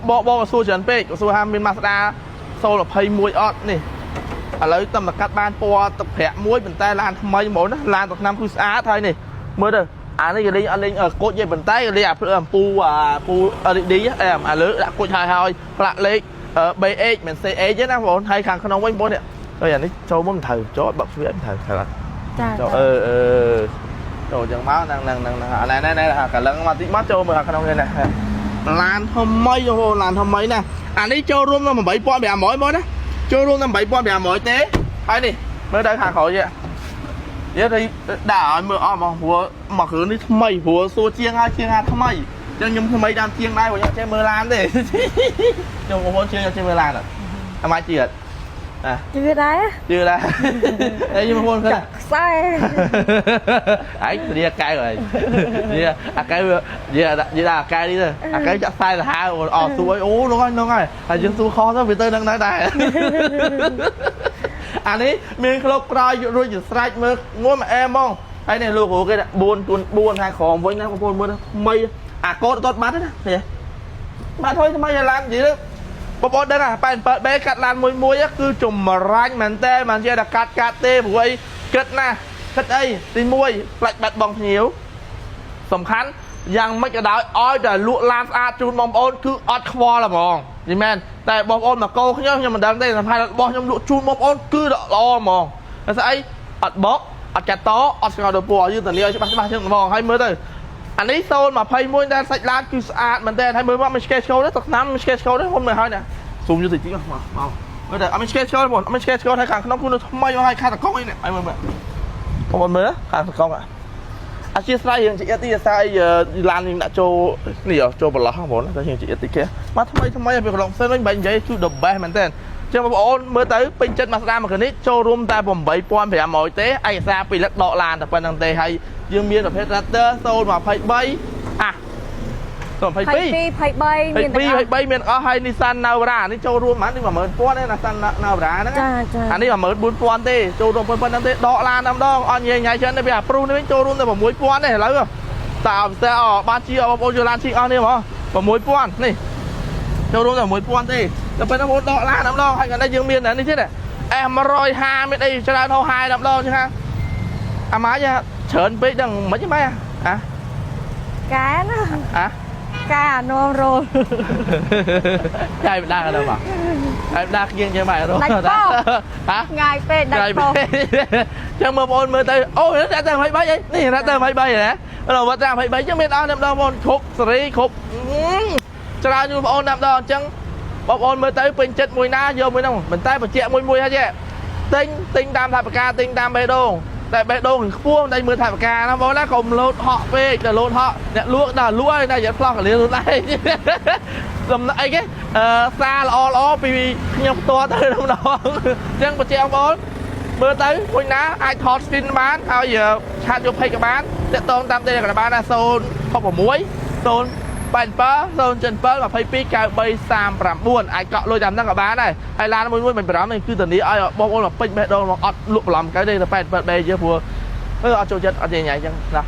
បងបងសួរច្រើនពេកសួរថាមាន Mazda 021អត់នេះឥឡូវតែមកកាត់បានពណ៌ទឹកប្រាក់មួយប៉ុន្តែឡានថ្មីហ្មងណាឡានទឹកឆ្នាំគឺស្អាតហើយនេះមើលទៅអានេះគេលេងអត់លេងគុជទេប៉ុន្តែគេលេងអាភ្លើងអំពូអាពូ LED អែអាលើដាក់គុជហើយហើយផ្លាកលេខ BH មិន CH ទេណាបងប្អូនហើយខាងក្នុងវិញបងប្អូននេះហើយអានេះចូលមកមិនត្រូវចូលបាក់ទ្វារមិនត្រូវត្រូវអត់ ចា ចូលអឺអឺចូលចឹងមកហ្នឹងហ្នឹងហ្នឹងអាណែណែណែកលឹងមកតិចមកចូលមើលខាងក្នុងនេះណាឡានថ្មីអូឡានថ្មីណាអានេះចូលរួមដល់8500មកណាចូលរួមដល់8500ទេហើយនេះមើលទៅខាងក្រោយនេះនិយាយដាក់ឲ្យមើលអស់ហ្មងព្រោះមកគ្រឿងនេះថ្មីព្រោះសួរជាងហើយជាងហាថ្មីចឹងខ្ញុំថ្មីតាមជាងដែរព្រោះខ្ញុំចេះមើលឡានទេខ្ញុំបងប្អូនជឿខ្ញុំចេះមើលឡានអត់អាម៉ាច់ទៀតអា ជឿដែរ ជឿដែរអីបងប្អូនឃើញ ខ្សែ ឯងរៀកែវហើយនិយាយអាកែវនិយាយនិយាយដល់អាកែនេះទៅអាកែវចាក់ខ្សែសាហាវអសួរអូនោះហើយនោះហើយហើយយើងសួរខុសទៅវាទៅនឹងដែរអានេះមានក្លុបក្រោយរួចជាស្រេចមើលងួនអែហ្មងហើយនេះលោកគ្រូគេ4ទួន4ហើយក្រោមវិញណាបងប្អូនមើលថ្មីអាកូតអត់បាត់ទេណាបាត់ហើយថ្មីឲ្យឡាននិយាយបងប្អូនដឹងអា 87B កាត់ឡានមួយមួយគឺចម្រាញ់មែនតើមិនជាតែកាត់កាត់ទេព្រោះអីគិតណាគិតអីទី1ផ្លាច់បាត់បងភ្ញៀវសំខាន់យ៉ាងម៉េចក៏ដោយឲ្យតែលក់ឡានស្អាតជូនបងប្អូនគឺអត់ខ្វល់ហ្មងយល់មែនតែបងប្អូនមកកោខ្ញុំខ្ញុំមិនដឹងទេសំខាន់របស់ខ្ញុំលក់ជូនបងប្អូនគឺល្អហ្មងតែស្អីអត់បកអត់កាត់តអត់ស្ងោរទៅពណ៌យើងតាលាឲ្យច្បាស់ច្បាស់ជាងហ្មងហើយមើលទៅអានេះ021ដែលសាច់ឡានគឺស្អាតមែនតើហើយមើលមកមិនឆ្កេះឆ្កោទេទឹកថ្នាំមិនឆ្កេះឆ្កោទេខ្ញុំមើលហើយណាស៊ូមយកតិចតិចមកមកមើលទៅអត់មានឆ្កេះឆ្កោទេបងអត់មានឆ្កេះឆ្កោហើយខាងក្នុងគឺនៅថ្មីមកហើយខាងតកងអីនេះឲ្យមើលមើលបងប្អូនមើលខាងតកងអធិស្ឋានយើងជាអតិសាយឡានយើងដាក់ចូលនេះចូលបន្លោះបងប្អូនតែយើងជាអតិគេមកថ្មីថ្មីពីក្នុងផ្សេងវិញបាញ់និយាយគឺ the best មែនតើចឹងបងប្អូនមើលទៅពេញចិត្តមកស្ដារមកនេះចូលរួមតែ8500ទេឯកសារពីរលឹកដកឡានតែប៉ុណ្្នឹងទេហើយយើងមានប្រភេទ Raptor 023អា022 22 23មានទាំងអស់ 22 23មានអស់ហើយ Nissan Navara នេះចូលរួមហ្មងនេះ10000ទេ Nissan Navara ហ្នឹង ចាចា អានេះ14000ទេចូលរួមប៉ុណ្្នឹងទេដកឡានតែម្ដងអត់ញ៉ៃញ៉ៃច្រើនទេវាអាព្រុសនេះវិញចូលរួមតែ6000ទេឥឡូវតើតែបានជាបងប្អូនយកឡានជីអស់នេះហ្មង6000នេះចូលរួមតែ6000ទេតែប៉ុណ្្នឹងបងដកឡានតែម្ដងហើយកណ្ដេចយើងមាននេះទៀត S150 មានអីច្រើនហោហាយតែម្ដងចឹងហាអាម៉ាយច្រើនពេកដឹងមិនហ្មងអា កែណា អា កែអានំរោល ចៃម្ដងដល់មកហើយម្ដងគៀងជាម៉ែរ ដាច់ពោះ ហ៎ ងាយពេកដាច់ពោះ ចឹងមើលបងប្អូនមើលទៅអូរ៉ាត់តែ23អីនេះរ៉ាត់តែ23ហ៎រវត្តតែ23ចឹងមានអស់តែម្ដងបងប្អូនគ្រប់សេរីគ្រប់ច្រើនយូរបងប្អូនតែម្ដងអញ្ចឹងបងប្អូនមើលទៅពេញចិត្តមួយណាយកមួយហ្នឹងប៉ុន្តែបញ្ជាក់មួយមួយហើយចេះទិញទិញតាមថវិកាទិញតាមបេះដូងតែបេះដូងខ្ពស់តែមើលថវិកាណាបងណាកុំលោតហក់ពេកតែលោតហក់អ្នកលក់ដល់លក់ហើយតែយ៉ាផ្លោះកលៀនខ្លួនឯងសំណអីគេអឺសារល្អល្អពីខ្ញុំផ្ទាល់ទៅម្ដងអញ្ចឹងបញ្ជាក់បងប្អូនមើលទៅមួយណាអាចថត screen បានហើយ chat យក page ក៏បានតាក់ទងតាម Telegram បានណា066 0 87 077 22 93 39អាចកក់លុយតាមហ្នឹងក៏បានដែរហើយឡានមួយមួយមិនបារម្ភទេគឺធានាឲ្យបងប្អូនមកពេញបេះដូងមកអត់លក់បន្លំកៅទេតែ87 B យើព្រោះអឺអត់ចូលចិត្តអត់ញ៉ៃញ៉ៃអញ្ចឹងណា